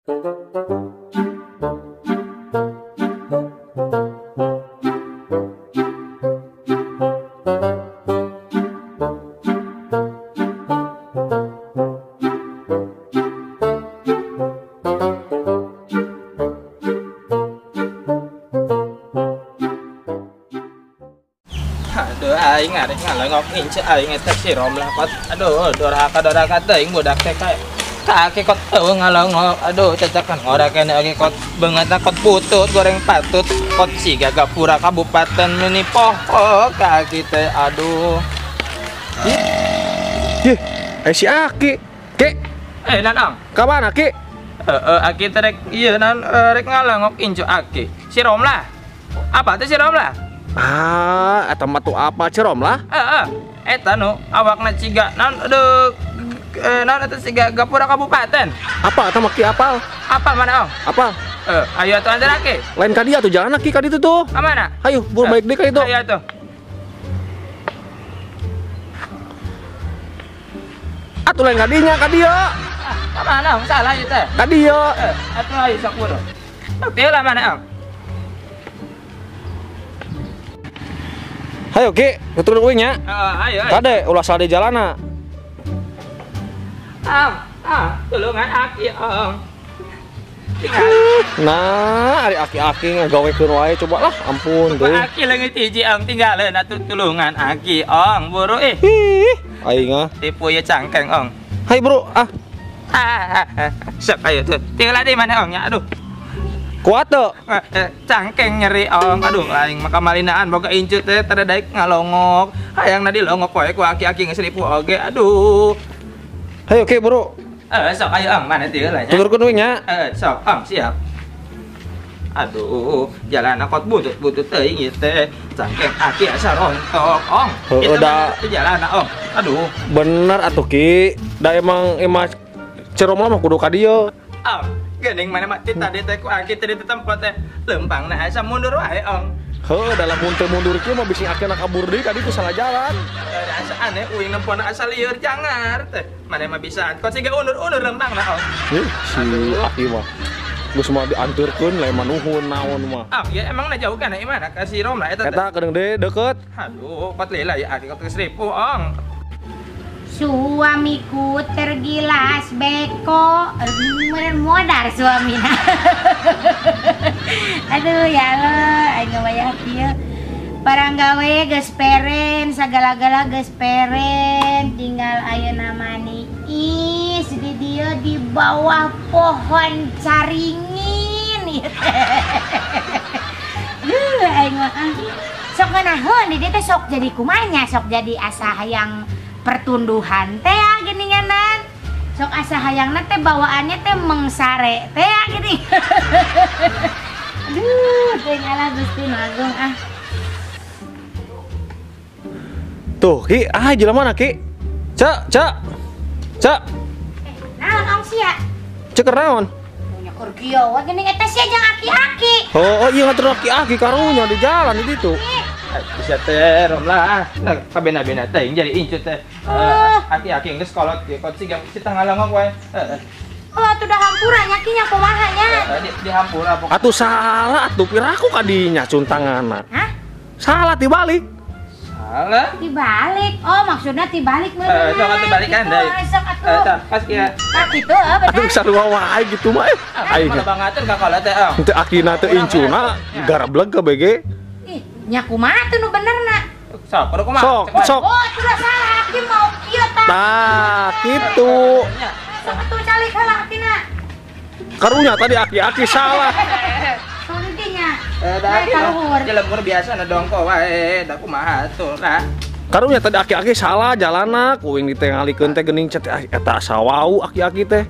Aduh, aing arek ngalongok ince aing eta si Romlah kot. Aduh, dorhaka-dorhaka teuing budak teh kae. Kaki kot eueuh ngalongok. Aduh, cacakan ngora kene oge kot beungeutna kot putut goreng patut kot siga gapura kabupaten meuni poho kaki teh aduh. Ih, si Aki. Ki. Nanang. Ka mana Ki? Heeh, Aki teh rek ieu nan rek ngalongok incu Aki. Si Romlah. Apa teh si Romlah? Ah, eta mah tuh apa cerom lah? Heeh, eta nu awakna ciga naon aduh naon eta siga gapura kabupaten. Apa eta mah Ki apal? Apal mana ong? Apal? Ayo atuh antar Aki. Lain ka dia tuh jalan Ki ka ditu tuh. Ka mana? Hayu, buru balik deui ka ditu. Ayo atuh. Atuh lain ka dinya ka dieu. Ah, ka mana ong? Salah ieu teh. Ka dieu. Atuh ayo sok buru. Sok teu lah mana ong? Hayo Ki, turun uing nya. Heeh, ayo ayo. Kade ulah salah di jalana. Ang, tulungan Aki, Ong. Nah, ari aki-aki ngagawekeun wae coba lah, ampun teuing. Aki leungit hiji Ong tinggalin atuh tulungan Aki, Ong, buru ih. Ih, aing ah. Tipu ye cangkeng, Ong. Hai bro, ah. Sok ayo tuh. Tinggal di mana Ong ya, aduh. Kuat tuh. Cangkeng nyeri Ong, aduh aing maka malinaan boga incut teh teu daek ngalongok. Hayang na dilongok wae ku aki-aki geus ripu oge, aduh. Hayo Ki, bro. Sok ayo Ong, mana teu lah nya. Tuturkeun we nya. Sok Ong, siap. Aduh, jalan akot butut-butut teuing ieu teh. Cangkeng aki asa rontok, Ong. Heeh, da jalan Ong. Aduh. Bener atuh Ki, da emang emah Ceromlah mah kudu ka dieu. Ong, geuning mana mah ti tadi teh ku aki teh di tempat teh lempang nah asa mundur wae Ong. Heuh, dalam mun mundur kieu mah bisi akina kabur deui ka ditu salah jalan. Asa aneh uing nempona asa lieur jangar teh. Mana mah bisa kot siga undur-undur lempang nah Ong. Ih, si aki mah geus mah dianturkeun lain mah nuhun naon mah. Ah, ya emang na jauh kana imana ka si Romlah eta teh. Eta kedeung deui deukeut. Aduh, kot lila ya aki kot geus ripu Ong. Suamiku tergilas beko, modar suamina. Aduh ya Allah, aing wayah kieu. Parang gawe geus peren, sagala-gala geus peren, tinggal ayeuna maniis di dieu di bawah pohon caringin ieu teh. Duh aing mah sok ngeunaheun di dieu teh sok jadi kumanya, sok jadi asa hayang pertunduhan teh geuninganan. Sok asa hayangna teh bawaannya teh mengsare teh geuning. Aduh, teuing ala Gusti nu Agung ah. Tuh, Ki, ah jelema mana Ki? Cak, cak. Cak. Naon ong sia? Cek naon? Nya keur kieu we geuning eta sia jeung aki-aki. Oh, iya ngatur aki-aki karunya di jalan di ditu. Bisa teh Romlah, kabena-bena teh jadi incut teh. Aki-aki geus kolot ge kot siga sita ngalongok wae. Oh, atuh dah hampura nya ki nya kumaha nya? Di hampura pokoknya. Atuh salah atuh piraku ka dinya cuntanganna. Hah? Salah tibalik. Salah? Tibalik. Oh, maksudnya tibalik meureun. Sok atuh balikan deui. Sok atuh. Pas kieu. Tah kitu heuh bener. Atuh sarua wae gitu mah. Aing mah bangateun ka kolot teh. Teu akina teu incuna garableg ke BG. Nya kumaha tuh nu benerna? Sok, kudu kumaha? Sok, sok. Oh, sudah salah aki mau kieu tah. Tah, kitu. Sok atuh calik heula akina. Karunya tadi aki-aki salah. Sok nya. Da aki jelema biasa na dongko wae, da kumaha atuh lah. Karunya tadi aki-aki salah jalanna, ku uing ditengalikeun teh geuning cet eta sawau aki-aki teh.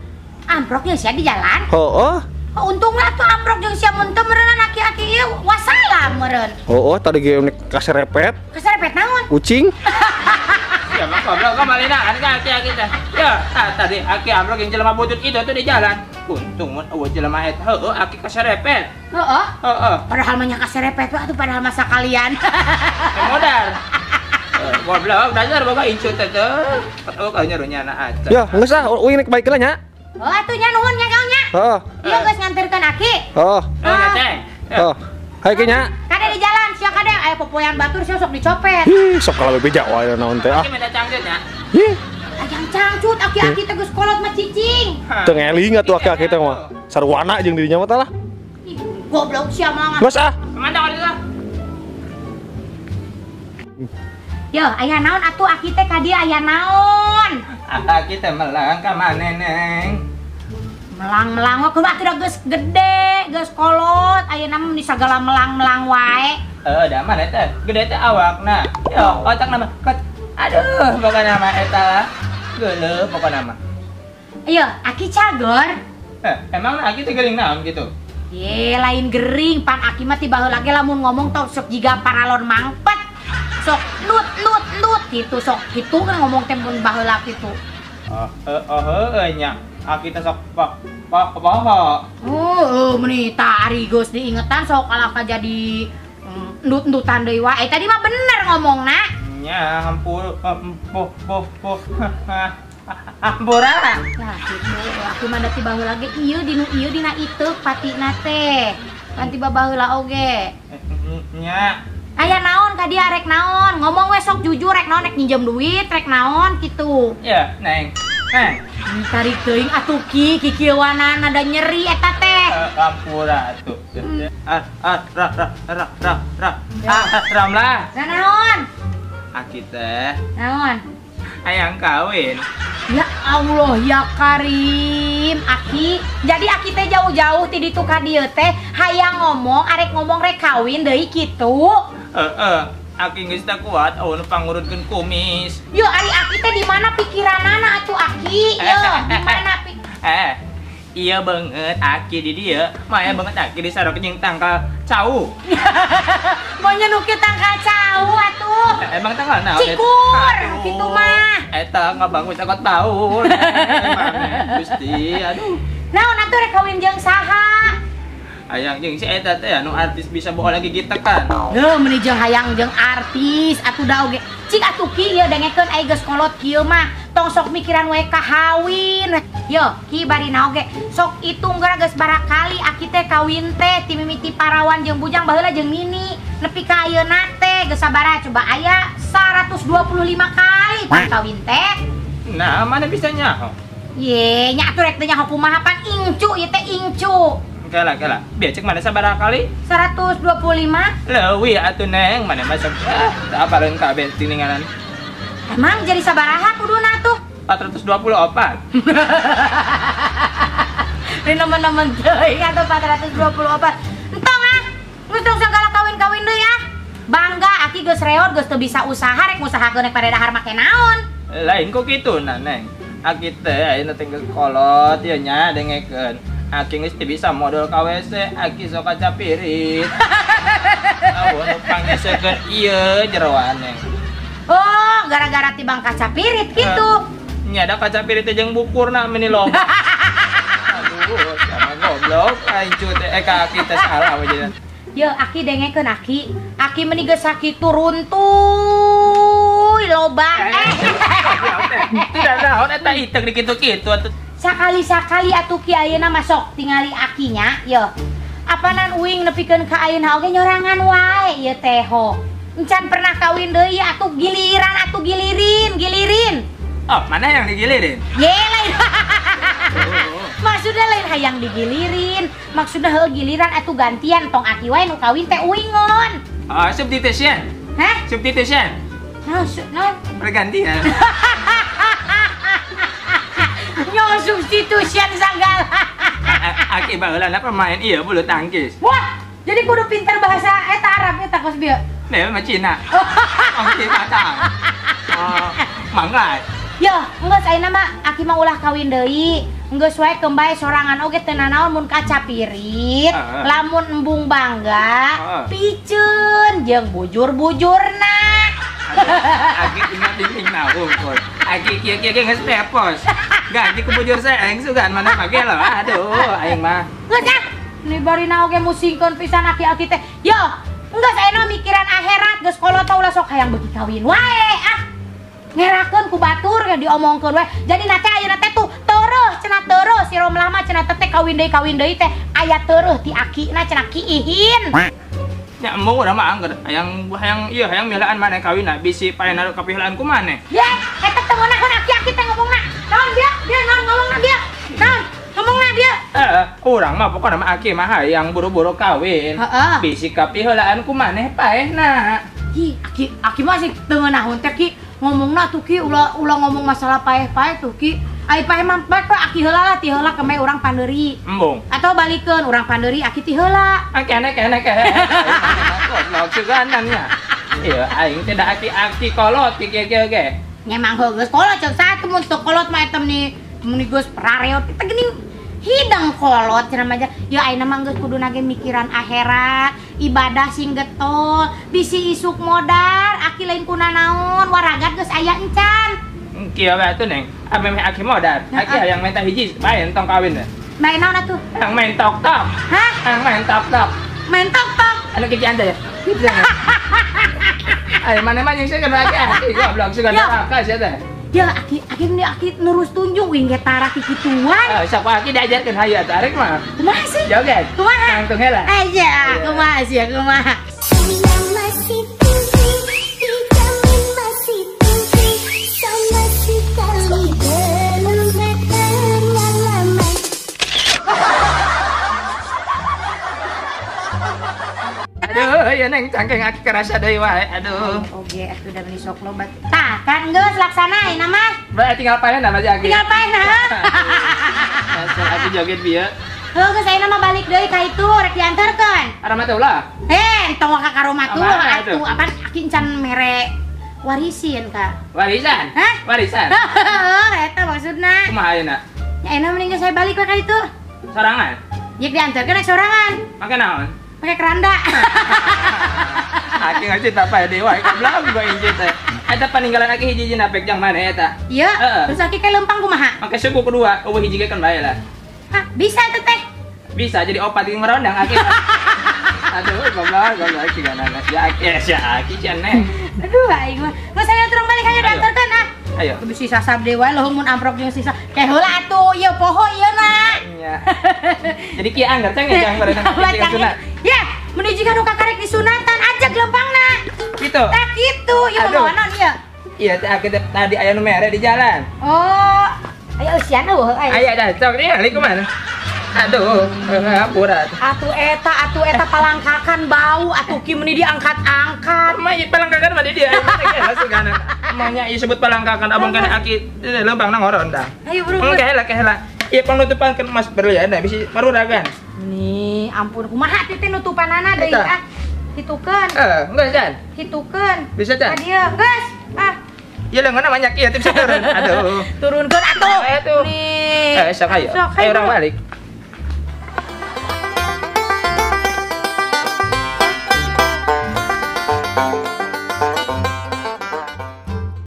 Amprok jeung sia di jalan? Heeh. Oh, untunglah tuh amprok jeung sia mun teu meureunnan aki-aki ieu wassalam meureun. Oh, tadi ge kaserepet. Kaserepet naon? Ucing. Ya mah goblok kamalinaan ka aki-aki teh. Ya, tadi aki amprok jeung jelema butut itu tuh di jalan. Untung mun eueuh jelema eta heueuh aki kaserepet. Heeh. Heeh. Padahal mah nya kaserepet we atuh padahal masa kalian. Modar. Goblok dasar boga incut teh teh. Keteu ka nyarunya na aja. Ya, geus ah uing rek baik heula nya. Oh, atuh nya nuhun nya kau nya. Heeh. Ieu geus nganterkeun aki. Heeh. Heeh, Heeh. Hayu ki nya. Kade di jalan sia kade aya popoean batur sia sok dicopet. Ih, sok kalau bebeja wae naon teh ah. Aki minta cangcut nya. Ih. Ayang cangcut aki-aki teh geus kolot mah cicing. Teu ngeling atuh aki-aki teh mah. Sarwana jeung dirinya mah tah lah. Ih, goblok sia mah. Geus ah. Kemana ka ditu? Yo, aya naon atuh aki teh ka dieu aya naon? Aki teh melang ka maneh, Neng. Melang-melang wae kumaha atuh geus gede, geus kolot, ayeuna mah di sagala melang-melang wae. Heuh, da maneh teh gede teh awakna. Yo, otakna mah kot. Aduh, pokona mah eta lah. Geuleuh pokona mah. Ayo, aki cagor. Emang aki teh gering naon gitu? Ye, lain gering, pan aki mah ti baheula ge lamun ngomong tong sok jiga paralon mangpet. Sok lut lut lut gitu, sok kitu kan ngomong teh mun baheula kitu. Oh, heueuh nya. Aki teh sok poho. Oh, meuni tah ari geus diingetan sok kalaka jadi endut-endutan deui wae. Tadi mah bener ngomongna. Nya hampur po po po. Hampura. Nah, kitu aku mah da ti baheula ge ieu dinu ieu dina iteuk patina teh. Pan tiba baheula oge. Nya. Aya naon ka dia rek naon? Ngomong we sok jujur rek naon rek nginjem duit, rek naon kitu. Ya, Neng. Neng. Tarik teuing atuh ki kikieuwanana da nyeri eta teh. Hampura atuh. Ah ah ra ra ra ra ra. Ah ramlah. Naon? Aki teh. Naon? Hayang kawin. Ya Allah ya Karim, aki. Jadi aki teh jauh-jauh ti ditu ka dieu teh hayang ngomong arek ngomong rek kawin deui kitu. Heeh. Aki geus teu kuat eueuh nu pangurutkeun kumis. Yo ari aki teh di mana pikiranana atuh aki? Yo, di mana Iya banget aki di dieu, maya banget aki disarok jeung tangkal cau. Maunya nu kieu tangkal cau atuh. Emang tangkal naon? Cikur kitu mah. Eta ngabangun sakot taun. Emang Gusti, aduh. Naon atuh rek kawin jeung saha? Hayang jeung si eta teh anu artis bisa bohong lagi gitekan. Heuh, meuni jeung hayang jeung artis atuh da oge. Cik atuh ki ieu dengekeun ai geus kolot kieu mah. Tong sok mikiran we kahawin. Yo, ki barina oge sok itung geura geus barakali aki teh kawin teh ti mimiti parawan jeung bujang baheula jeung nini nepi ka ayeuna teh geus sabaraha coba aya 125 kali kawin teh. Nah, mana bisa nyaho? Ye, nya atuh rek teh nyaho kumaha pan incu ieu teh incu. Kela kela, biar cek mana sabaraha kali? 125. Leuwih atuh Neng, mana masuk ah, apaleun kabeh tininganan. Emang jadi sabaraha kuduna tuh? 424. Ini nemen-nemen teuing atuh 424. Entong ah, geus tong sagala kawin-kawin deui ah. Bangga aki geus reot geus teu bisa usaha rek ngusahakeun rek pada dahar make naon. Lain kok kitu na Neng. Aki teh ayeuna teh geus kolot ieu nya dengekeun. Aki geus teu bisa modal ka WC, aki sok kaca pirit. Aweun nu pangesekeun ieu jeroan Neng. Oh, gara-gara tibang kaca pirit kitu. Nya da kaca pirit teh jeung bukurna meni loba. Aduh, sama goblok aing teh ka aki teh salah we jadi. Yo, aki dengekeun aki. Aki meni geus sakitu runtuy loba. Tidak naon eta iteung di kitu-kitu atuh. Sakali-sakali atuh ki ayeuna masuk tingali akinya yo. Apanan uing nepikeun ka ayeuna oge nyorangan wae ieu teh ho. Encan pernah kawin deui atuh giliran atuh gilirin, gilirin. Oh, mana yang digilirin? Ye lain. Maksudnya lain hayang digilirin. Maksudnya heuh giliran atuh gantian tong aki wae nu kawin teh uingon. Oh, substitution. Hah? Substitution. Nah, nah. Pergantian. Nyo substitution sagala. Aki baheula pemain iya bulu tangkis. Wah, jadi kudu pinter bahasa eta Arab eta kos bieu. Nih mah Cina. Oh, Cina tang. Oh, mangga. Yo, enggeus ayeuna mah aki mah ulah kawin deui. Enggeus wae kembae sorangan oge teu nanaon mun kaca pirit, lamun embung bangga, piceun jeung bujur-bujurna. Aki ingat ding naung kok. Aki kieu-kieu ge geus pepos. Gaji ku bujur saeng sugan mana mage loh. Aduh, aing mah. Geus ah. Ni barina oge musingkeun pisan aki-aki teh. Yo, enggeus ayeuna mikiran akhirat geus kolot ulah sok hayang beuki kawin wae ah. Ngerakeun ku batur ge diomongkeun we. Jadi na teh ayeuna teh tuh tereuh cenah tereuh si Romlah mah cenah teh kawin deui teh aya tereuh ti akina cenah kiihin. Nya embung urang mah angger hayang ieu hayang milaan maneh kawinna bisi paena kapihelaan ku maneh. Ya, eta teh ngeunaheun aki-aki teh ngomongna. Naon dia? Dia naon ngomongna dia? Naon? Ngomongna dia? Heeh, urang mah pokona mah aki mah hayang buru-buru kawin. Heeh. Bisi kapihelaan ku maneh paehna. Hi, aki mah sih teu ngeunaheun teh ki ngomongna tuh ki ulah ngomong masalah paeh-paeh tuh ki. Ai paeh mah paeh aki heula lah ti heula keme urang pandeuri. Embung. Atau balikeun urang pandeuri aki ti heula. Kene kene kene. Goblok suganan nya. Ieu aing teh da aki-aki kolot ki kieu ge. Nya emang heuh geus kolot ceuk satu mun teu kolot mah eta meni geus prareot eta geuning hidang kolot cenah mah. Ya ayeuna mah geus kuduna ge mikiran akhirat, ibadah sing getol, bisi isuk modar, aki lain kuna naon, waragat geus aya encan. Kieu we atuh Neng, ameh aki modar, aki hayang minta hiji bae entong kawin we. Main naon atuh? Hayang main tok-tok. Hah? Hayang main tok-tok. Main tok-tok. Anu kiki anda ya? Gitu. Ayo mana mah jeung sieun aki goblok sugan neraka sia teh. Ya aki nurus tunjung wing ge tara kikituan. Sok aki diajarkeun hayu atuh arek mah. Kumaha sih? Joget. Kumaha? Tangtung heula. Aya, kumaha sih kumaha. Masih tinggi, dijamin masih tinggi, sama sekali belum berpengalaman. Aduh, ya Neng cangkeng aki kerasa deui wae. Aduh. Oge atuh da meuni sok lobat. Tah, kan geus laksana ayeuna mah. Bae tinggal paehna mah aki. Tinggal paehna. Asal aki joget bieu. Heuh geus ayeuna mah balik deui ka itu rek diantarkeun. Arah mah teh ulah. Eh, tong ka rumah tuh atuh apaan aki encan mere warisin ka. Warisan? Hah? Warisan. Heuh, eta maksudna. Kumaha ayeuna? Ya ayeuna mending geus saya balik we ka itu. Sorangan? Yek diantarkeun rek sorangan. Make naon? Pakai keranda. Aki ngasih tak payah dewa, goblok gua injit teh. Eta paninggalan aki hiji-hiji napek jang mana eta? Iya. Terus aki ke lempang kumaha? Make suku kedua, eueuh hiji ge kan bae lah. Hah, bisa itu teh? Bisa jadi opat jeung merondang aki. Aduh, goblok, goblok aki ganana. Ya aki, ya aki ceneh. Aduh, aing mah. Geus ayo turun balik ayo diantarkeun ah. Ayo. Kudu sisa sab dewa leuh mun amprok jeung sisa. Ke heula atuh, ieu poho ieu na. Nya. Jadi kieu anggar cang jang barenang sunat. Ya, menuju ka nu kakarek disunatan ajak lempangna. Gitu. Tah kitu, ieu mah naon ieu? Iya, teh aki tadi aya nu mere di jalan. Oh, aya eusian eueuh aya. Aya dah, sok ningali kumaha. Aduh, hapurat. Atuh eta palangkakan bau atuh ki meuni diangkat-angkat. Mah ieu palangkakan mah di dieu. Sugana. Maunya ieu sebut palangkakan abang kana aki lempangna ngorondang. Ayo buru. Engke heula. Ieu panutupan kan emas berlian da bisi maruragan. Nih, ampun kumaha teh nutupanana deui ah. Hitukeun. Heeh, geus Jan. Hitukeun. Bisa Jan. Ka dieu, geus. Ah. Ieu leungeunna banyak ieu teh bisa turun. Aduh. Turunkeun atuh. Nih. Nih. Sok ayo. Ayo urang balik.